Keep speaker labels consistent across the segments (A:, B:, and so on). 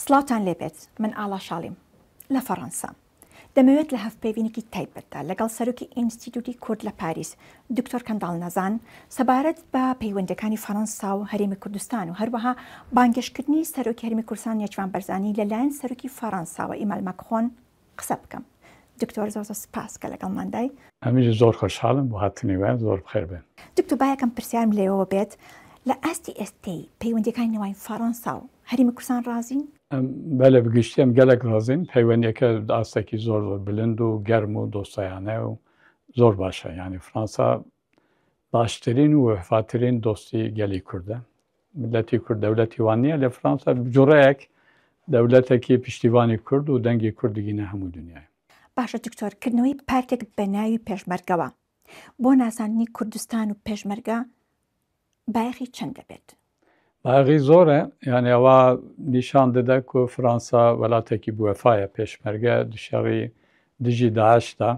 A: سڵاوتان لێبێت من ئاڵا شاڵیم لە فەڕەنسا دەمەوێت لە هەڤپەیڤینێکی تایبەتدا لەگەڵ سەرۆکی ئینستیتوتی کورد لە پاریس دکتۆر کەنداڵ نەزان سەبارەت بە پەیوەندیەکانی فەڕەنسا و هەرێمی کوردستان و هەروەها بانگێشتکردنی سەرۆکی هەرێمی کوردستان نێچیرڤان بەرزانی لەلایەن سەرۆکی فەڕەنساوە ئیمال ماکرۆن قسە بکەم. دکتۆر زۆر زۆر سپاس کە لەگەڵماندای.
B: ئەمنیش زۆر خۆشحاڵم بۆ هاتنی وە زۆر بخێر بێن.
A: دکتۆر با یەکەم پرسیارم لێوەوە بێت لە ئاستی ئێستەی پەیوەندیەکانی نێوان فەڕەنسا و هەرێمی کوردستان ڕازین؟
B: بەلێ بەگشتی ئەم گەلەک ڕازین پەیوەندیەکە ئاستێکی زۆر زۆر بلند و گەرم و دۆستایانە و زۆر باشە یعنی فرانسا باشترین و وەفاترین دۆستی گەلی کوردە ملەتی کورد دەولەتی وان نییە لە فرانسا جوڕەیەک دەولەتێکی پشتیوانی کورد و دەنگی کورد دگینە هەموو دنیای.
A: باشە دکتۆر کردنەوەی پارکێک بە ناوی پێشمەرگەوە بۆ ناساندنی کوردستان و پێشمەرگە بایەخی چەند دەبێت؟
B: بایەخی زۆرە یعنی ئەوە نیشان دەدە کو فرانسا وڵاتێکی بوەفایە پێشمەرگە شەڕی دژی داعشدا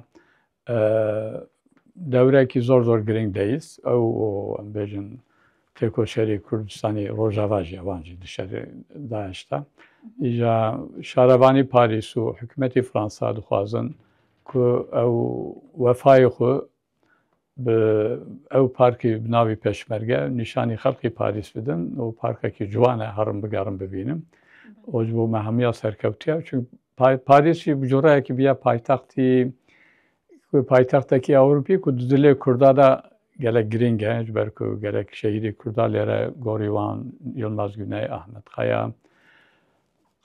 B: دەورێکی زۆر زۆر گرنگ دەیست ئەو ئەم بێژن تێکۆشەری کوردستانی ڕۆژاڤاژی ئەوانجی دشەری داعشدا ئیجا شارەوانی پاریس و حکوومەتی فرانسا دخوازن کو ئەو وەفای خۆ ئەو پارکی بناوی پێشمەرگە نیشانی خەڵکی پاریس بدەن و پارکێکی جوانە هەڕم بگەڕم ببینم ئەوج بۆ مە هەمویا سەرکەوتە چون پاریسی بجۆڕایەکی بیا پایتەختی پایتەختێکی ئەوروپی کو دلێ کوردادا گەلک گرنگە بەرکو گەلک شەهیدی کوردا لێرە گۆڕیوان یڵماز گونای ئەحمەد قەیا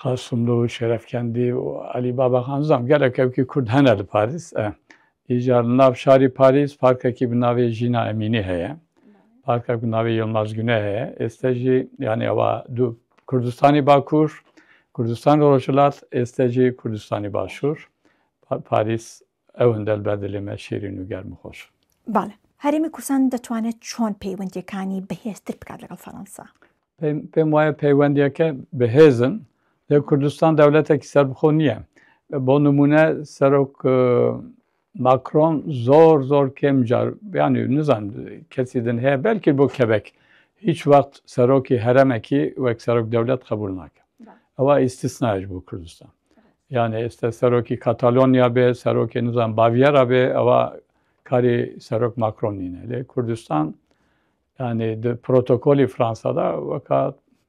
B: قاسملو شەرەفکەندی و عەلی باباخان زام گەلک ئەوکی کورد هەنە لە پاریس ئیجار ناو شاری پاریس پارکێکی بە ناوی ژینا ئەمینی هەیە پارکێک بە ناوی یڵماز گونای هەیە ئێستاژی یعنی ئەوە دوو کوردستانی باکوور کوردستانی ڕۆژهەڵات ئێستاژی کوردستانی باشوور پاریس ئەوەندە بە دلێ مە شیرین و گەرم و خۆش.
A: بەڵێ. هەرێمی کوردستان دەتوانێت چۆن پەیوەندییەکانی بەهێزتر بکات لەگەڵ فەرەنسا؟
B: پێم وایە پەیوەندییەکە بەهێزن، لێ کوردستان دەولەتێکی سەربەخۆ نییە. بۆ نموونە سەرۆک ماکرۆن زۆر زۆر کێم جار یانی نزانم کەسی دن هەیە بەلکی بۆ کەبەک هیچ وەخت سەرۆکی هەرەمەکی وەک سەرۆک دەولەت قبول ناکە. ئەوە ئیستیسنایش بۆ کوردستان. یانێ ئێستا سەرۆکی کاتالۆنیا بێ سەرۆکی نزان باڤیێرا بێ ئەوە کاری سەرۆک ماکرۆن نینە لێ کوردستان یانێ پرۆتۆکۆلی فرانسادا وەکە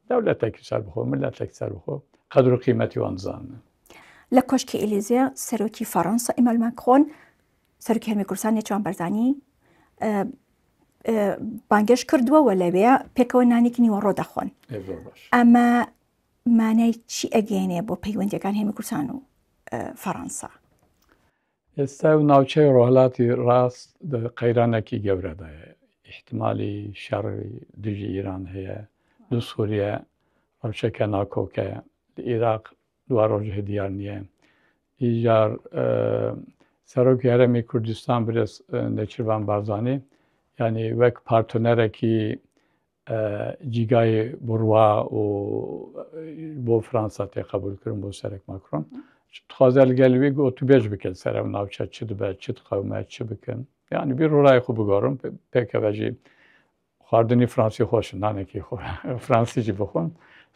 B: دەولەتێکی سەربخۆ ملەتێک سەربخۆ قەدر و قیمەتی وان زانن.
A: لە کۆشکی ئیلیزێ سەرۆکی فەڕەنسا ئیمانوێل ماکرۆن سەرۆکی هەرێمی کوردستان نێچیروان بەرزانی بانگێشت کردووە و لەوێ پێکەوە نانێکی نیوەڕۆ دەخۆن. ئەمە مانای چی ئەگەیەنێ بۆ پەیوەندیەکان هەرێمی کوردستان و فەڕەنسا؟
B: ئێستا و ناوچەی ڕۆهلاتی ڕاست قەیرانێکی گەورەدایە ئیحتمالی شەڕی دژی ئیران هەیە دوو سووریە ڕەوشەکە ناکۆکە لە ئیراق دوا ڕۆژ دیار نییە ئیجار سەرۆکی هەرێمی کوردستان برێز نێچیرڤان بارزانی یعنی وەک پارتنەرێکی جیگای بڕوا و بۆ فرانسا تێ قبول کردن بۆ سەرک ماکرۆن خوازە لەگەل وی گۆتوبێژ بکەن سەر ئەو ناوچە چ دبە چ قەومە چ بکەن یعنی بیر ڕای خۆ بگۆڕم پێکەوەژی خواردنی فرانسی خۆش نانێکی خۆ فرانسیجی بخۆن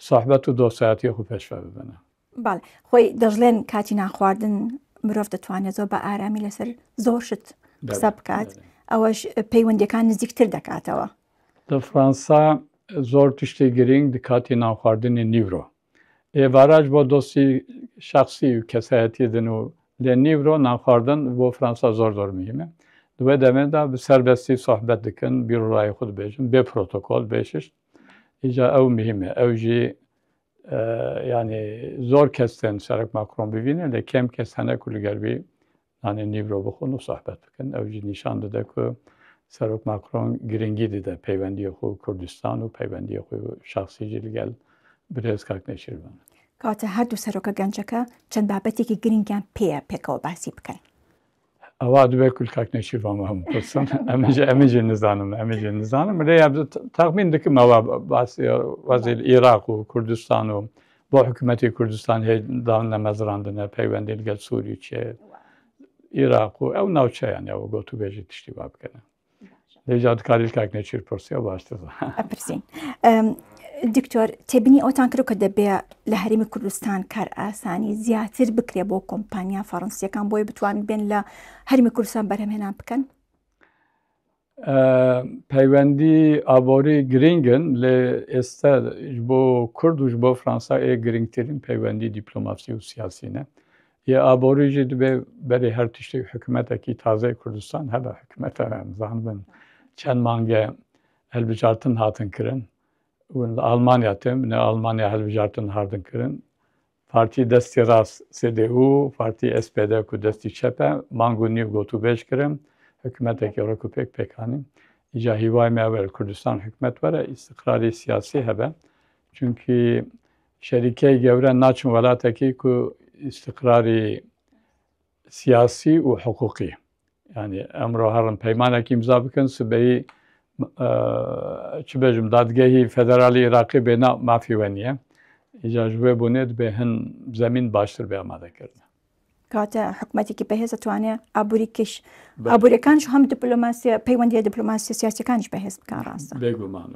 B: ساحبەت و دۆستایەتی خۆ پێشوە ببنە
A: بەڵێ خۆی دەشڵێن کاتی نانخواردن مرۆڤ دەتوانێت زۆر بە ئارامی لەسەر زۆر شت قسە بکات ئەوەش پەیوەندیەکان نزیکتر دەکاتەوە.
B: لە فڕانسا زۆر تشتی گرینگ د کاتی نانخواردنی نیورۆ ئێڤاراش بۆ دۆستی شەخسی و کەسایەتی دن و لێ نیورۆ نانخواردن بۆ فرانسا زۆر زۆر مهمە دوێ دەمێدا bi serbestî sohbet dikin bîr û rayê xwe dibêjin bê protokol bê şişt îca ew mihîme ew jî یانی زۆر کەس tên سەرۆک ماکرۆن ببینن لێ کەم کەس هەنە ku li gel wî nanê nîvro bixwin û sohbet bikin ew jî nîşan dide ku serok Macron giringî dide peywendiyê xwe Kurdistan û peywendiyê xwe şexsî jî li gel birêz kak Nêçîrvan.
A: کەواتە هەردوو سەرۆکە گەنجەکە چەند بابەتێکی گرنگیان پێیە پێکەوە باسی بکەن.
B: ئەوە دبێ کول کاک نێچیرڤان وە هەموو پرسن ئەمەژ ئەمەژ نزانم ئەمەژ نزانم لێ تەخمین دکم ئەوە باسی وەزیر عێراق و کوردستان و بۆ حکوومەتی کوردستان هەیە دان نەمەزراندنە پەیوەندی لەگەڵ سووری چێ عێراق و ئەو ناوچەیان ئەوە گۆتوبێژی تشتی وا بکەنە لێجا دکاری کاک نێچیر پرسی ئەو باشتر
A: ئەپرسین. دکتۆر تێبینی ئەوتان کرد کە دەبێ لە هەرێمی کوردستان کار ئاسانی زیاتر بکرێ بۆ کۆمپانیا فەڕەنسیەکان بۆی بتوان بێن لە هەرمی کوردستان بەرهەمهێنان بکەن؟
B: پەیوەندی ئابووری گرنگن لێ ئێستا بۆ کورد و بۆ فرانسا ئێ گرنگترین پەیوەندی دیپلۆماسی و سیاسینە یە ئابووریژی دەبێ بەری هەر تشتێک حکوومەتێکی تازەی کوردستان هەبە حکوومەتە زان بن چەند مانگە هەلبژارتن هاتن کرن لە ئەڵمانیا تێم لە ئەڵمانیا هەلبژارتن هاردن کرن پارتی دەستی ڕاست CDU پارتی SPD کو دەستی چەپە مانگ و نیو گۆتوبێژ کرن حکوومەتێکی ڕێک و پێک پێکانی ئیجا هیوای مە کوردستان حکومەت وەرە ئیستقراری سیاسی هەبە چونکی شەریکەی گەورە ناچن وڵاتێکی کو ئیستقراری سیاسی و حقوقی یعنی ئەمڕۆ هەڕن پەیمانێک ئیمزا بکەن سبەی چ بێژم دادگەهی فێدرالی عێراقی بێ مافی وە نییە ئیجاژ وێ بوونێت بێ هەن زەمین باشتر بێ ئامادەکردن.
A: کاتە حکوومەتێکی بەهێز دەتوانێت ئابووریکەش ئابووریەکانش هەم دیپلۆماسیە پەیوەندیە دیپلۆماسیە سیاسەکانیش بەهێز بکە ڕاستە
B: بێگومان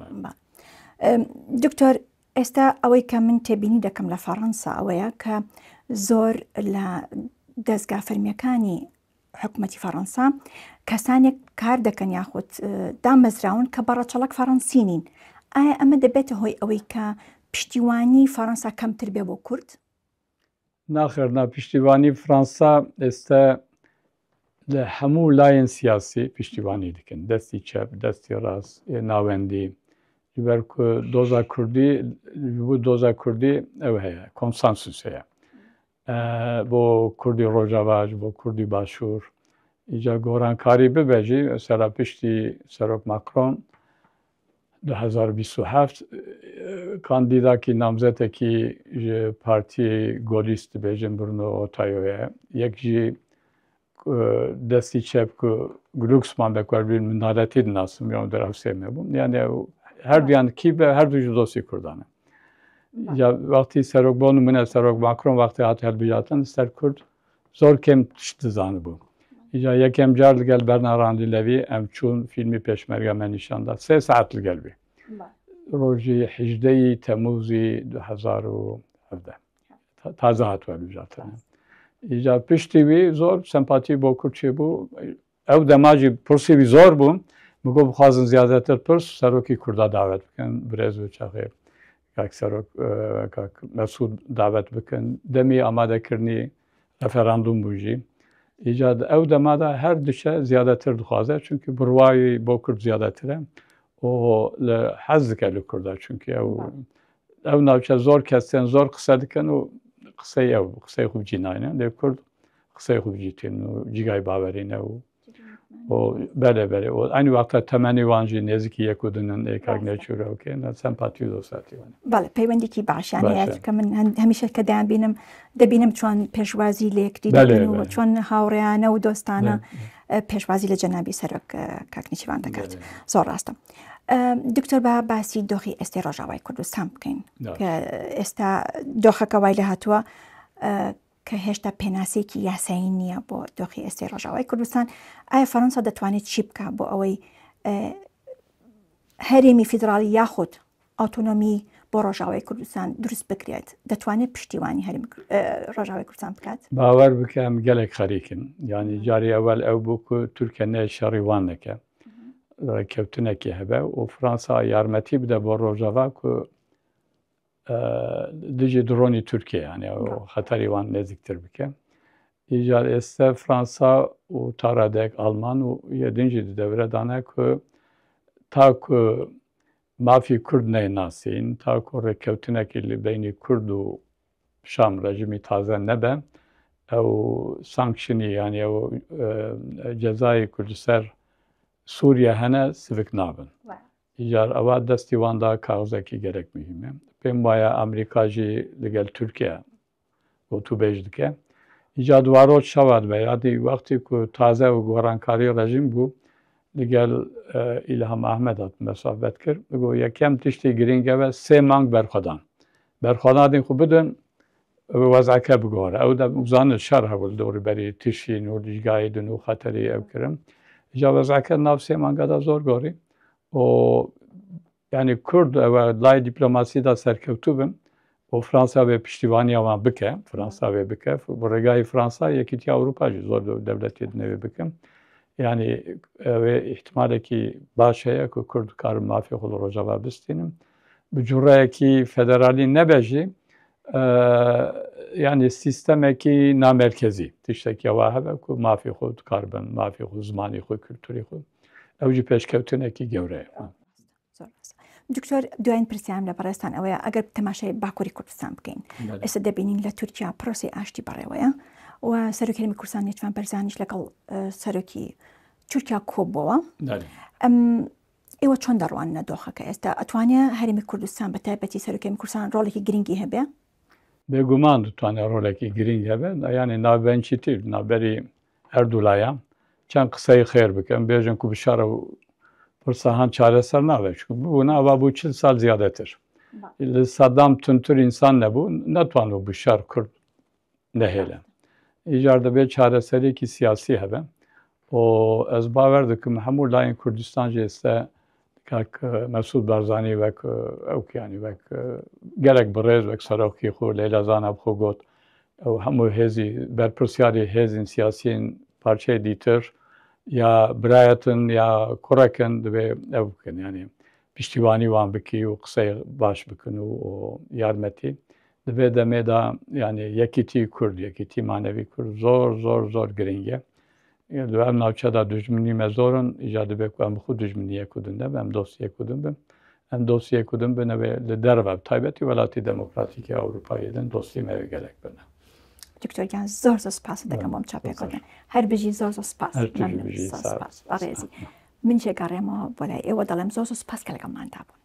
A: دکتۆر ئێستا ئەوەی کە من تێبینی دەکەم لە فەڕەنسا ئەوەیە کە زۆر لە دەستگا فەرمیەکانی حکوومەتی فەڕەنسا کەسانێک کار دەکەن یاخود دامەزراون کە بەڕەچەڵک فەڕەنسی نین ئایا ئەمە دەبێتە هۆی ئەوەی کە پشتیوانی فەڕەنسا کەمتر بێ بۆ کورد؟
B: ناخێر نا پشتیوانی فرانسا ئێستا لە هەموو لایەن سیاسی پشتیوانی دەکەن دەستی چەپ دەستی ڕاست ناوەندی بەر دۆزا کوردی بۆ دۆزا کوردی ئەو هەیە کۆنسانسوس هەیە بۆ کوردی ڕۆژاواش بۆ کوردی باشوور ئیجا گۆڕانکاری ببێژی سەرا پشتی سەرۆک ماکرۆن 2027 کاندیداکی نامزەتێکی پارتی گۆلیست دەبێژن برنۆ ئۆتایۆیە یەک ژی دەستی چەپ گلوکسمان دەکوەربین من نالەتی دناسم یان دراوسێ نەبووم یانە هەردوویان کی بە هەردوو دۆستی کوردانە وەختی سەرۆک بۆ نمونە سەرۆک ماکرۆن وەختی هات هەلبژاتن سەر کورد زۆر کەم تشت دزانبوو ئیجا یەکەم جار لەگەل بەرناراندی لەوی ئەم چوون فیلمی پێشمەرگە مە نیشاندا سێ ساعت لەگەل بێ ڕۆژی حیژدەی تەموزی 2017 تازە هاتووە بژاتن ئیجا پشتی وی زۆر سەمپاتی بۆ کورد چێ بوو ئەو دەماجی پرسی وی زۆر بوو بگۆ بخوازن زیادەتر پرس سەرۆکی کوردا داوەت بکەن برێز و چاخێ کاک سەرۆک کاک مەسعود داوەت بکەن دەمی ئامادەکردنی ڕەفەراندوم بووژی ئیجاد ئەو دەمادا هەر دشە زیادەتر دخوازە چونکی بڕوایی بۆ کورد زیادەترە و لە حەز دکە لە کووردا چونکی ئەو ئەو ناوچە زۆر کەسێن زۆر قسە دکەن و قسەی ئەو قسەی خوب جیناینە لێ کورد قسەی خوب جیتێن و جیگای باوەرینە و بەلێ بەلێ و ئەنی وەختە تەمەنی وانژی نێزیکی یەک و دونن ئێ کاک نێچیرە و کێ نە سەمپاتی و دۆستاتی وانە.
A: بەڵێ پەیوەندێکی باشیان هەیە باشە. کە من هەمیشە کە دەیان بینم دەبینم چۆن پێشوازی لە یەکدی بەلێ دەکەن و بەلێ. چۆن هاوڕێیانە و دۆستانە بەلێ. پێشوازی لە جەنابی سەرۆک کاک نێچیروان دەکات. بەلێ. زۆر ڕاستە. دکتۆر با باسی دۆخی ئێستای ڕۆژاوای کوردستان بکەین کە ئێستا دۆخەکە وای لە هاتووە کە هێشتا پێناسەیەکی یاسایی نییە بۆ دۆخی ئێستای ڕۆژاوای کوردستان، ئایا فەرەنسا دەتوانێت چی بکا بۆ ئەوەی هەرێمی فیدراڵی یاخود ئۆتۆنۆمی بۆ ڕۆژاوای کوردستان دروست بکرێت دەتوانێت پشتیوانی هەرێم ڕۆژاوای کوردستان بکات؟
B: باوەر بکەم گەلێک خەریکن یعنی جاری ئەوەل ئەو بوو کو تورکە نێ شەڕی وان نەکە ڕێککەوتنێکی هەبێ و فرانسا یارمەتی بدە بۆ ڕۆژاوا کو دژی دڕۆنی تورکیا یانی ئەو خەتەری وان نێزیکتر بکە ئیجار ئێستا فرانسا و تاڕادەیەک ئەڵمان و یەدنجی دەورە دانە کو تاکو مافی کورد نەیناسین تاکو ڕێککەوتنێکی لە بینی کورد و شام ڕێژیمی تازە نەبە ئەو سانکشنی یانی ئەو جەزای کوردسەر سووریا هەنە سڤک نابن ئیجار ئەوە دەستی واندا کاغزێکی گەلەک مهمە. پێم وایە ئەمریکاژی لەگەل تورکیا گۆتوبێژ دکە. ئیجا دوارۆژ چاوا دبە یادی وەختی کو تازە و گۆڕانکاری ڕژیم بوو لەگەل ئیلهام ئەحمەد هاتمە سوحبەت کرد گۆ یەکەم تشتی گرینگەوە سێ مانگ بەرخۆدان بەرخۆدانین خو بدن وەزعەکە بگۆڕە ئەو دەزانن شەڕ هەبوو دەوری بەری تشین و دیژگای دن و خەتەری ئەو کرم ئیجا وەزعەکە ناو سێ مانگەدا زۆر گۆڕی و یانی کورد ئەوە لای دیپلۆماسیدا سەرکەوتوو بن و فرانسا بێ پشتیوانی ئەوان بکە فرانسا بێ بکە بۆ ڕێگای فرانسا یەکیتی ئەوروپاژی زۆر دەولەتی نەوێ بکەم یعنی ئەوێ احتمالێکی باش هەیە کە کورد کارم مافی خۆ لە ڕۆژاوا بستینم بجوڕەیەکی فێدرالی نەبێژی یعنی سیستەمێکی نامەرکەزی تشتێکیەوە هەبە و مافی خۆ کار بن مافی خۆ زمانی خۆی کولتوری خۆ ئەوجی پێشکەوتنێکی گەورەیە.
A: دکتۆر دوایین پرسیارم لە بەڕێزتان ئەوەیە ئەگەر تەماشای باکووری کوردستان بکەین ئێستا دەبینین لە تورکیا پرۆسی ئاشتی بەڕێوەیە و سەرۆکی هەرێمی کوردستان نێچیرڤان بەرزانیش لەگەڵ سەرۆکی تورکیا کۆبووەوە ئەم ئێوە چۆن دەڕواننە دۆخەکە ئێستا ئەتوانێ هەرێمی کوردستان بە تایبەتی سەرۆکی کوردستان ڕۆڵێکی گرنگی هەبێ؟
B: بێگومان دەتوانێت ڕۆلێکی گرنگ هەبێت یانێ ناوبەنچی تر ناوبەری هەردوو لایە چەند قسەی خێر بکەن بێژن کو بشارە و پرسەهان چارەسەر نابێت چون بوو ناوا بوو چل سال زیادەتر لە سەدام تونتر ئینسان نەبوو نەتوانبوو بشار کورد نەهێلە ئیجار دەبێت چارەسەرێکی سیاسی هەبێ و ئەز باوەر دەکەم هەموو لایەن کوردستان جێ ئێستا کاک مەسعود بارزانی وەک ئەو کیانی وەک گەلک بەڕێز وەک سەرۆکی خۆ لەیلا زانا بخۆ گوت ئەو هەموو هێزی بەرپرسیاری هێزین سیاسین پارچەی دیتر یا برایەتن یا کوڕەکن دەبێ ئەو بکەن یانێ پشتیوانی وان بکی و قسەی باش بکەن و یارمەتی دەبێت دەمێدا یانێ یەکیتی کورد یەکیتی مانەوی کورد زۆر زۆر زۆر گرنگە لە ئەم ناوچەدا دوژمنی مە زۆرن ئیجا دەبێت ئەم خو دوژمنی یەک و دون نەبن ئەم دۆستی یەک و دون بن ئەم دۆستی یەک و دون بنەوێ لە دەرەوە تایبەتی وڵاتی دەموکراتیکی ئەوروپایی دن دۆستی مەوێ گەلێک بنە.
A: دکتۆر گیان زۆر زۆر سپاست دەکەم بۆم چاپێکەوتن هەر بژی زۆر زۆر سپاس ڕێزی من جێگەڕێمەوە بۆ لای ئێوە دەڵێم زۆر زۆر سپاس کە لەگەڵماندا بوون.